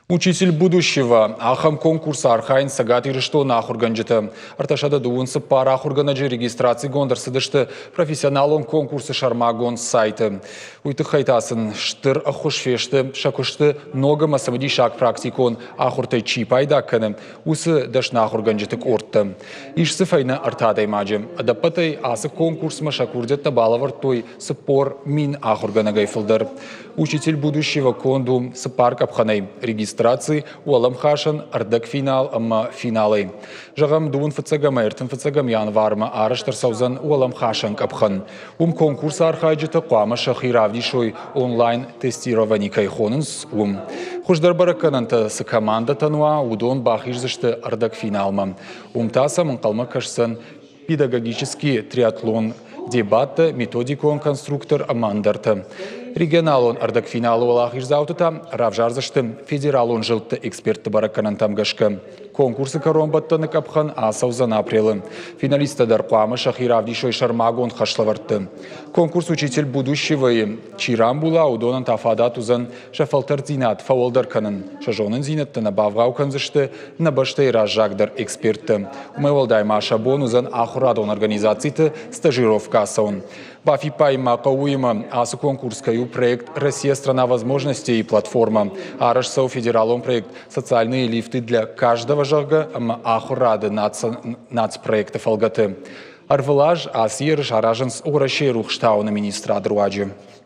Учитель будущего. Ахӕм конкурсы архайынц Цӕгат Ирыстоны ахуыргӕнджытӕ. 334 ахуыргӕнӕджы регистрацигонд ӕрцыдысты профессионалон конкурсы сӕрмагонд сайты. Уый тыххӕй та сын стыр ӕххуыс фесты сӕ куысты ног ӕмӕ цымыдисаг практикон ахуыртӕй чи пайда кӕны, уыцы дӕсны ахуыргӕнджыты къордтӕ. Ис дзы фӕйнӕ ӕртӕ адӕймаджы. Ӕдӕппӕтӕй ацы конкурсмӕ сӕ курдиӕттӕ балӕвӕрдтой 40 000 ахуыргӕнӕгӕй фылдӕр. Учитель будущего конд у цыппар къӕпхӕнӕй: регистраци, уӕлӕмхасӕн, ӕрдӕгфинал ӕмӕ финалӕй. Зӕгъӕм, дыууын фыццӕгӕм 35 январмӕ арӕзт ӕрцӕудзӕн уӕлӕмхасӕн къӕпхӕн. Уым конкурсы архайджытӕ хъуамӕ сӕхи равдисой онлайн-тестировани кӕй хонынц, уым. Хуыздӕр бӕрӕггӕнӕнтӕ цы командӕтӕн уа, уыдон бахиздзысты ӕрдӕгфиналмӕ. Уым та сӕм ӕнхъӕлмӕ кӕсдзӕн педагогический триатлон, дебаттӕ, методикон конструктор ӕмӕ ӕндӕртӕ. Регионалон ӕрдӕгфиналы уӕлахиздзауты та равзардзысты федералон зылдты экспертты бӕрӕггӕнӕнтӕм гӕсгӕ. Конкурсы кӕронбӕттӕны къӕпхӕн ацӕудзӕн апрелы. Финалисттӕ дӕр хъуамӕ сӕхи равдисой сӕрмагонд хӕслӕвӕрдты. Конкурс «Учитель будущего»-йы чи рамбула, уыдонӕн та фадат уыдзӕн сӕ фӕлтӕрддзинад фӕуӕлдӕр кӕнын, сӕ зонындзинӕдтӕ нӕ бавгъау кӕндзысты нӕ бӕстӕйы раззагдӕр эксперттӕ. Уымӕй уӕлдай ма сӕ бон уыдзӕн ахуырадон организациты стажировкӕ ацӕуын. Бафиппайын ма хъӕуы уыимӕ, ацы конкурс кӕй у проект «Россия – страна возможностей» платформӕ. Арӕзт цӕуы федералон проект «Социальные лифты для каждого», зӕгъгӕ, ӕмӕ ахуырады нацпроекты фӕлгӕты. Ӕрвылаз ацы ерыс аразынц Уӕрӕсейы рухстауыны министрады руаджы.